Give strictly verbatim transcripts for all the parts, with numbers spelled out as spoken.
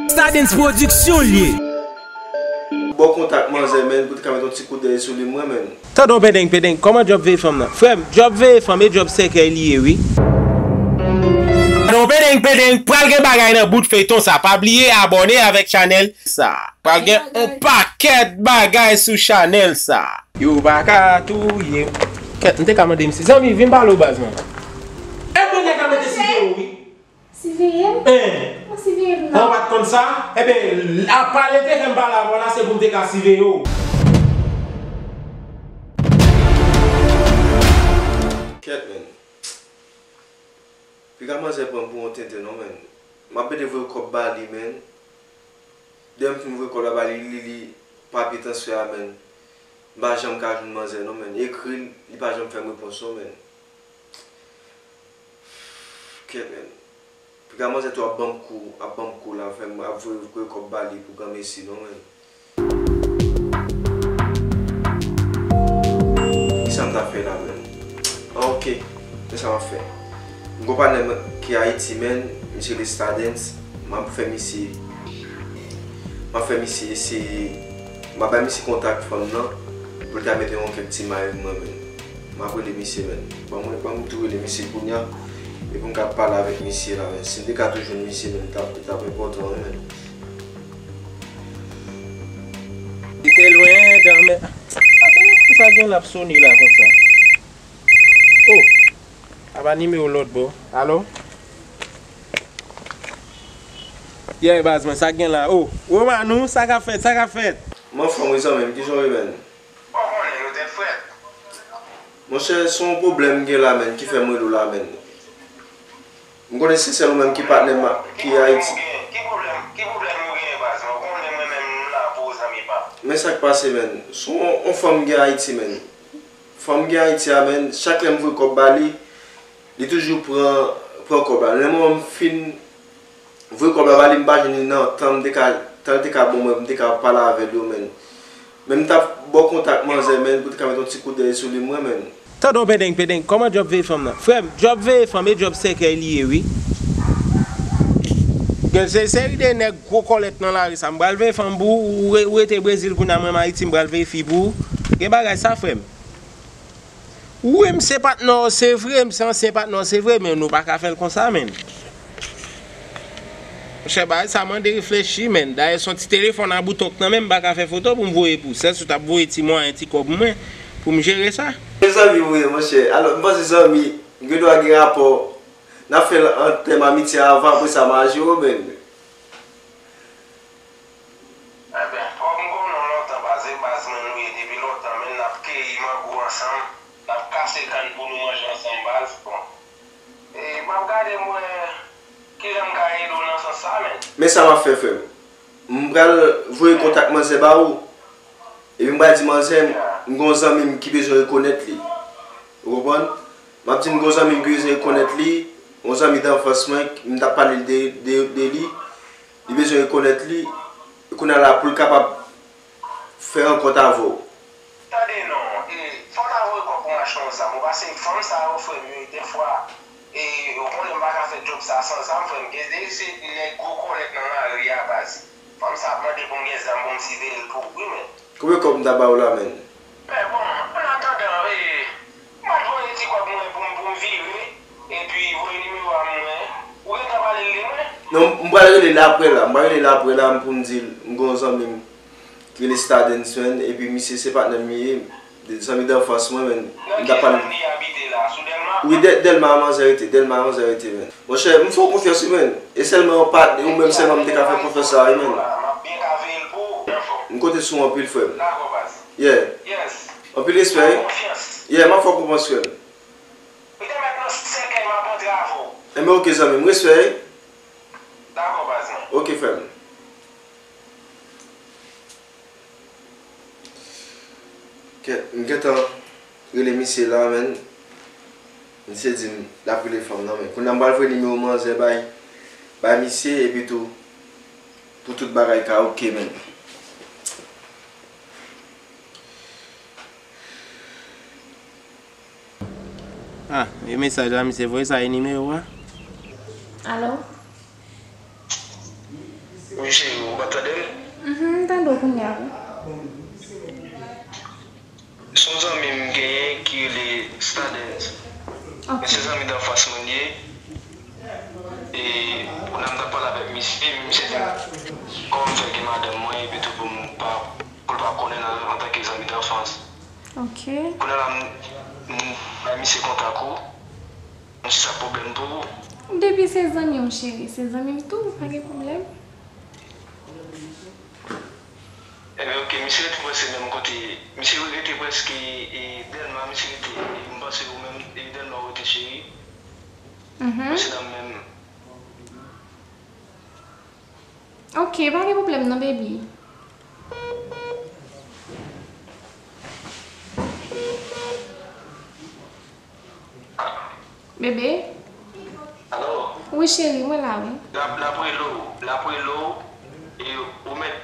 Stardens Production l ye. Ba w kontak manzè, menn, pou te ka met yon ti kout dèyè sou li, mwen, menn. Tande yon pendeng, pendeng, kòman djòb veye fanm nan? Frè m, djòb veye fanm e djòb sèkèy li ye, wi. Tande yon pendeng, pendeng, pral gen bagay nan bout feyton sa. Pa bliye abòne avèk chanèl sa. Pral gen yon pakèt bagay sou chanèl sa. Yo pa ka touye m. Kèt, m te ka mande misye. Zanmi, vin pale w baz mwen. E pou nèg la mete siveye w, wi. Siveye m? Eh. Ou siveye m Bon, ou nan? pa t konn sa? Ebyen, a pale te fè m pale avè w la, se pou m te ka siveye w. Kèt, menn. Piga manzè pran m pou yon tenten, non, menn. M ap pede voye kòb ba li, menn. Depi m fin voye kòb la ba li, li li papye transfè a, menn. M pa janm ka jwenn manzè, non, menn. Ekri l, li pa janm fè m repons, non, menn. Kèt, menn. Piga manzè tou ap ban m kou, ap ban m kou la, fè m ap voye, voye kòb ba li pou granmesi, non, menn. Kisa m ta fè la, menn? Ah, ok. Men sa m ap fè. M gon patnè m ki Ayiti, menn, misye rele Stardens. M ap fè misye, m ap fè misye eseye, m ap bay misye kontak fanm nan pou l ta mete yon kèk ti may mwen, menn. M ap rele misye, menn. Ban mwen, ban m tou rele misye kounye a. Epi m ka pale avèk misye la, menn. Si m te ka tou jwenn misye, menn, li t ap, li t ap enpòtan, wi, menn. Li te lwen dan men. Ate, kisa gen l ap sone la konsa? Oh! Apa nimewo lòt bò? Alo? Yeah, baz mwen, sa k gen la? Oh! Romanou, sa k ap fèt? Sa k ap fèt? M anfòm, wi, zanmi m. Kijan w ye, menn? Ou konnen, nou tèt frèt. Monchè, se yon pwoblèm m gen la, menn, ki fè m rele w la, menn. M konnen se sèl ou menm ki patnè m ki Ayiti. Ki pwoblèm, ki pwoblèm nou genyen, baz? Ou konnen mwen menm m la pou ou, zanmi pa m. Men sa k pase, menn. Se yon, yon fanm m gen Ayiti, menn. Fanm m gen Ayiti a, menn, chak lè m voye kòb ba li, li toujou pran, pran kòb la. Lè mwen m fin voye kòb la ba li, m pa jwenn li nan tan m te ka, tan l te ka ban mwen, m te ka pale avè l yo, menn. Men m t ap ba w kontak manzè, menn, pou te ka met yon ti kout dèyè sou li, mwen, menn. Tande yon pendeng, pendeng, kòman djòb veye fanm nan? Frè m, djòb veye fanm e djòb sèkèy li ye, wi. Gen se seri de nèg gwo kòlèt nan lari sa. M pral veye fanm pou ou, ou re-, ou rete Brezil kounye a, mwen m Ayiti, m pral veye fi pou ou. Gen bagay sa, frè m. Wi, m se patnè w, se vre, m se ansyen patnè w, se vre, men nou pa ka fè l konsa, menn. Monchè, bagay sa mande reflechi, menn. Dayè, se yon ti telefòn a bouton k nan men m, m pa ka fè foto pou m voye pou ou. Sèl si w t ap voye ti mwayen, ti kòb mwen, pou m jere sa. Se zanmi m ou ye, monchè. Alò, m panse zanmi, m gen dwa gen rapò. N ap fè l an tèm amitye avan, apre sa, m a jere w, menn. Enben, kòm m konnen w lontan, baz, e baz mwen nou ye depi lontan, menn, n ap keyi mango ansanm, n ap kase kann pou nou manje ansanm, baz, bon. E m ap gade m wè kilè m ka ede w nan sans sa, menn. Men sa m ap fè, frè m. M pral voye kontak manzè ba ou. Epi m pral di manzè, m gen yon zanmi m ki bezwen rekonèt li. Ou konprann? M ap di m gen yon zanmi m ki bezwen rekonèt li, yon zanmi danfans mwen, m t ap pale de, de, de li. Li bezwen rekonèt li, e kounye a la pou l kapab fè rankont avè w. Tande non, e, fò w ta voye kòb pou m achte yon zam, ou pa se fanm sa yo, frè m, yo, dèfwa, e, ou konnen m pa ka fè djòb sa san zam, frè m, gen de se nèg gwo kòlèt nan lari a, baz. Fanm sa ap mande pou m gen zam pou m siveye l tou, wi, men. Konbyen kòb m ta ba w la, menn? Men bon, annatandan, e, m ap voye ti kòb mwen pou m, pou m vire, epi voye nimewo a mwen. Ou gentan pale l li mwen? Non, m pral rele l apre la. M pral rele l apre la pou m di l, m gen yon zanmi m ki rele Stardens, menn, epi misye se patnè m li ye, zanmi danfans mwen, menn. M t ap pale. Nan ki zòn li abite la? Sou Dèlma? Wi, Dè-, Dèlma manzè rete, Dèlma manzè rete, menn. Monchè, m fè w konfyans, wi, menn. E sèlman yon patnè, ou menm sèlman m te ka fè konfyans sa, wi, menn. M ap byen ka veye l pou ou. M konte sou ou anpil, frè m. Dakò, baz. Yeah. Yes. Anpil respè, wi. Konfyans. Yeah, m ap fè w konfyans, frè m. Ou te mèt nan sèkèy m ap antre avè w. Enben, oke, zanmi m, respè, wi. Dakò, baz mwen. Oke, frè m. Kèt, m gentan rele misye la, menn. Misye di m l ap rele fanm nan, men kounye a m pral voye nimewo manzè bay, bay misye, epi tou, pou tout bagay ka oke, menn. Ah, e mesaj la, misye voye sa, e nimewo a? Alo? Wi, cheri, ou pa tande m? Mhm, m tande w kounye a, wi. Se yon zanmi m genyen ki rele Stardens. Ok. Men se zanmi danfans mwen li ye. E pou n a m t ap pale avèk misye, misye di m kòman m fè gen madanm mwen, epi tou pou m pa, pou l pa konnen nan, antanke zanmi danfans. Ok. Kounye a la, m, m bay misye kontak ou. Mwen si sa pwoblèm pou ou. Depi se zanmi w, cheri, se zanmi m tou, pa gen pwoblèm. Ebyen, ok, misye rete prèske menm kote. Misye rete prèske, e, Dèlma, misye rete, e, m panse ou menm, e, Dèlma ou rete, cheri. Mhm. Mwen se nan menm. Ok, pa gen pwoblèm non, baby. Bebe? Alo? Wi, cheri, mwen la, wi. L ap, l ap rele w, l ap rele w, e ou mèt,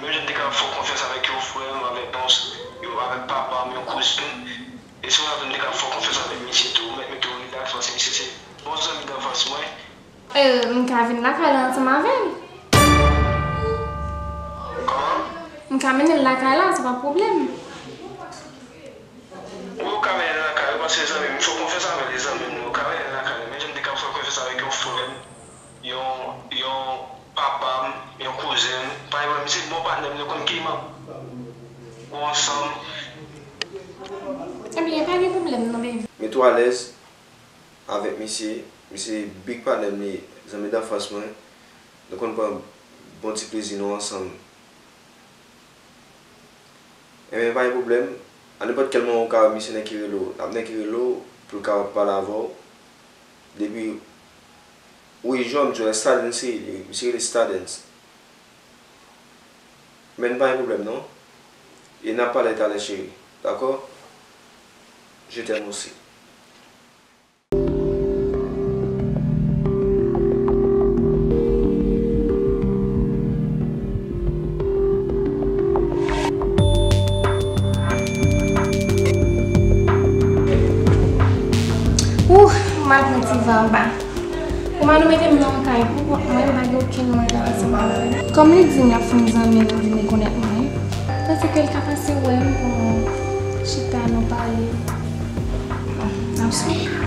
menm jan m te ka fè w konfyans avèk yon frè m, avèk yon, yon, avèk papa m, yon kouzen m, e se konsa tou m te ka fè w konfyans avèk misye tou, ou mèt mete w rilaks, paske misye se bon zanmi danfans mwen. E, m ka vin lakay la ansanm avè l. Kòman? M ka mennen l lakay la, se pa pwoblèm. Wi, ou ka mennen l lakay ou, paske zanmi m, m fè w konfyans avè l, e zanmi m, ou ka mennen l lakay li. Men jan m te ka fè w konfyans avèk yon frè m, yon, yon papa m, yon kouzen m. Pa egzanp, misye bon patnè m, nou konn ki m ap gwo ansanm. Ebyen, pa gen pwoblèm non, baby. Mete w alèz avèk misye. Misye big patnè m li, zanmi danfans mwen. Nou konn pran bon ti plezi nou ansanm. Ebyen, pa gen pwoblèm. A nenpòt kèl moman ou ka wè misye nan ki rele w. L ap nan ki rele w pou l kapab pale avè w. Depi, wi, jòm, jòm, Stardens se li, misye rele Stardens. Men pa gen pwoblèm non. E n ap pale talè, cheri. Dakò? Je t'aime aussi. Ouh, m al pran ti van anba. Kouman nou mete m nan yon kay pou kont mwen, m pa gen okenn moun la ansanm avè m. Kòm li di m l ap fè m zanmi, nou vin rekonèt mwen. Panse ke l ka pase wè m pou nou chita, nou pale. Bon, n ap swete.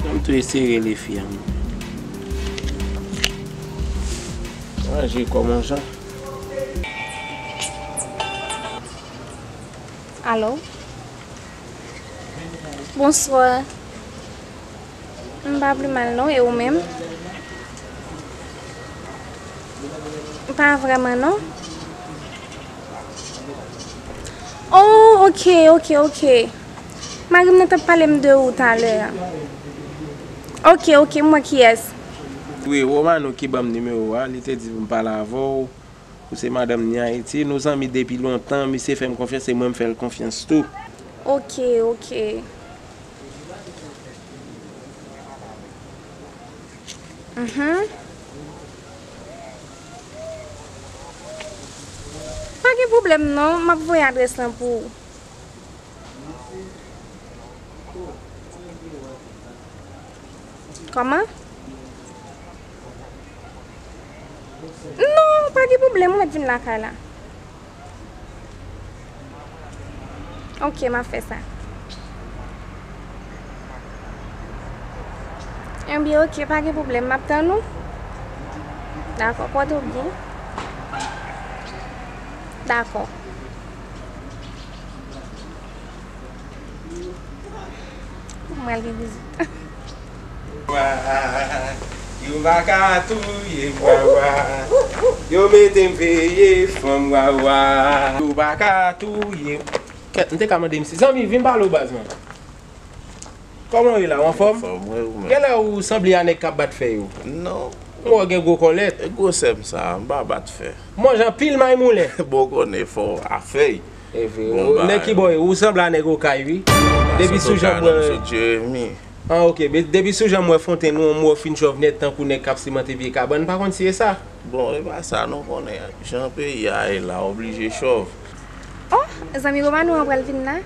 An m tou eseye rele fi a non. Ranje kò m yon jan. Alo? Bonswa. M pa pi mal non, e ou menm? Pa vrèman non. Oh, ok, ok, ok. Mari m nan t ap pale m de ou talè a. Ok, ok, m wè kiyès. Wi, Romano ki ban m nimewo a, li te di pou m pale avè w. Ou se madanm ni Ayiti, nou zanmi depi lontan, misye fè m konfyans, e mwen m fè l konfyans tou. Ok, ok. Mhm. Pa gen pwoblèm non, m ap voye adrès lan pou ou. Kòman? Non, pa gen pwoblèm, ou mèt vin lakay la. Ok, m ap fè sa. Ebyen, ok, pa gen pwoblèm, m ap tann ou. Dakò, pòte w byen. Dakò. Mwen al gen vizit. Yo pa ka touye m, wawa. Yo mete m veye fanm, wawa. Yo pa ka touye m. Kèt, m te ka mande misye. Zanmi, vin pale w baz, man. Kòman w ye la? W anfòm? Anfòm, wi, ou menm? Genlè ou sanble a nèg k ap bat fè yo. Non. Ou gen gwo kòlèt. E gwosè m sa, m pa bat fè. Manje anpil may moulen. Bon, konnen fò a fèy. E vre. Bon, nèg ki bò ye, ou sanble a nèg Okay, wi. Depi sou jan m wè. Jeremi. Ah, ok. Be- Depi sou jan m wè Fontenn, ou, m wè w fin chòv nèt tankou nèg k ap simante pye kabann, m pa konn si e sa. Bon, e pa sa, nou konnen jan peyi a ye la, oblije chòv. Oh, zanmi Romano an pral vin la.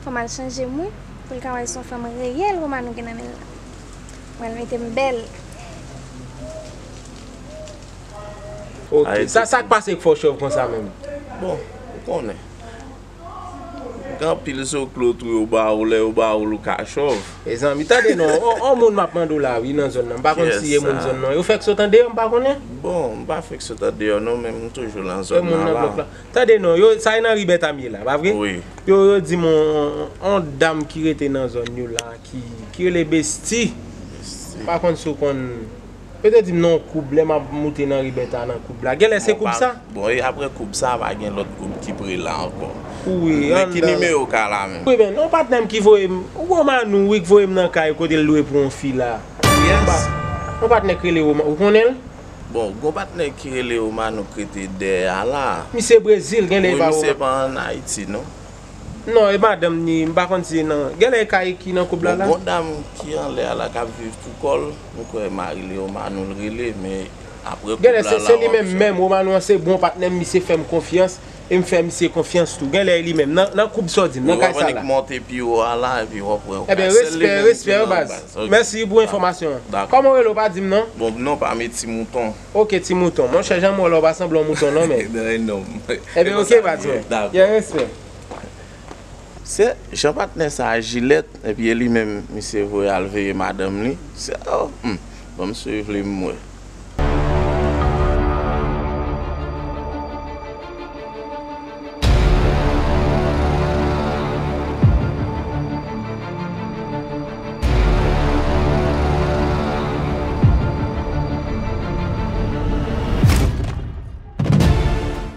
Fò m al chanje m, wi. Pou l ka wè si se yon fanm reyèl Romano gen nan men l la. Pral mete m bèl. Ok. Sa, sa k pase k fè w chòv konsa menm? Bon, ou konnen. Gen anpil zoklo tou yo ba ou, lè yo ba ou l ou ka chòv. Mezanmi, tande non, on, on moun m ap mande w la, wi, nan zòn nan. M pa konn si e moun zòn nan. Yo fèk sot andeyò, m pa konnen. Bon, m pa fèk sot andeyò, non, men m toujou nan zòn nan la. Tande non, yo, sa e nan ri Bèta m ye la, pa vre? Wi. Yo, yo di m on, on dam ki rete nan zòn yo la, ki, ki rele Besti. Besti. M pa konn si w konn. Yo te di m nan yon koub, lè m ap moute nan ri Bèta nan koub la. Genlè se koub sa? Bon, e apre koub sa, pa gen lòt koub ki pre la ankò. Wi, men ki nimewo w ka la menm? Wi, men, yon patnè m ki voye m, yon gwo manou, wi, ki voye m nan kay kote l lwe pou yon fi la. Kiyès? Yon patnè k rele Roman, ou konnen l? Bon, gon patnè ki rele Romano k rete dèyè a la. Misye Brezil, genlè e pa Roman. Wi, misye pa ann Ayiti, non. Non, e madanm ni, m pa konn si se nan. Genlè e kay ki nan koub la la. Bon, gon dam ki anlè a la k ap viv pou kò l, m kwè mari li Romano l rele, men apre koub la la, w ap jwenn. Genlè se, se li menm menm, Romano an se bon patnè m, misye fè m konfyans, e m fè misye konfyans tou. Genlè e li menm, nan, nan koub sa w di m, nan kay sa la. Wi, w ap annik monte pi wo a la, epi w ap wè yon kay. Ebyen, respè, respè, baz. Ok. Mèsi pou enfòmasyon an. Dakò. Kòman w rele w pa di m non? Bon, non pa m e Ti Mouton. Ok, Ti Mouton. Monchè, jan m wè w la, w pa sanble yon mouton non, men. Non, non. Ebyen, ok, pa di m. Dakò. Yeah, respè. Se jan patnè sa a jilèt, epi e li menm, misye voye al veye madanm li. Se, oh, hmm. Bon, misye vle m wè.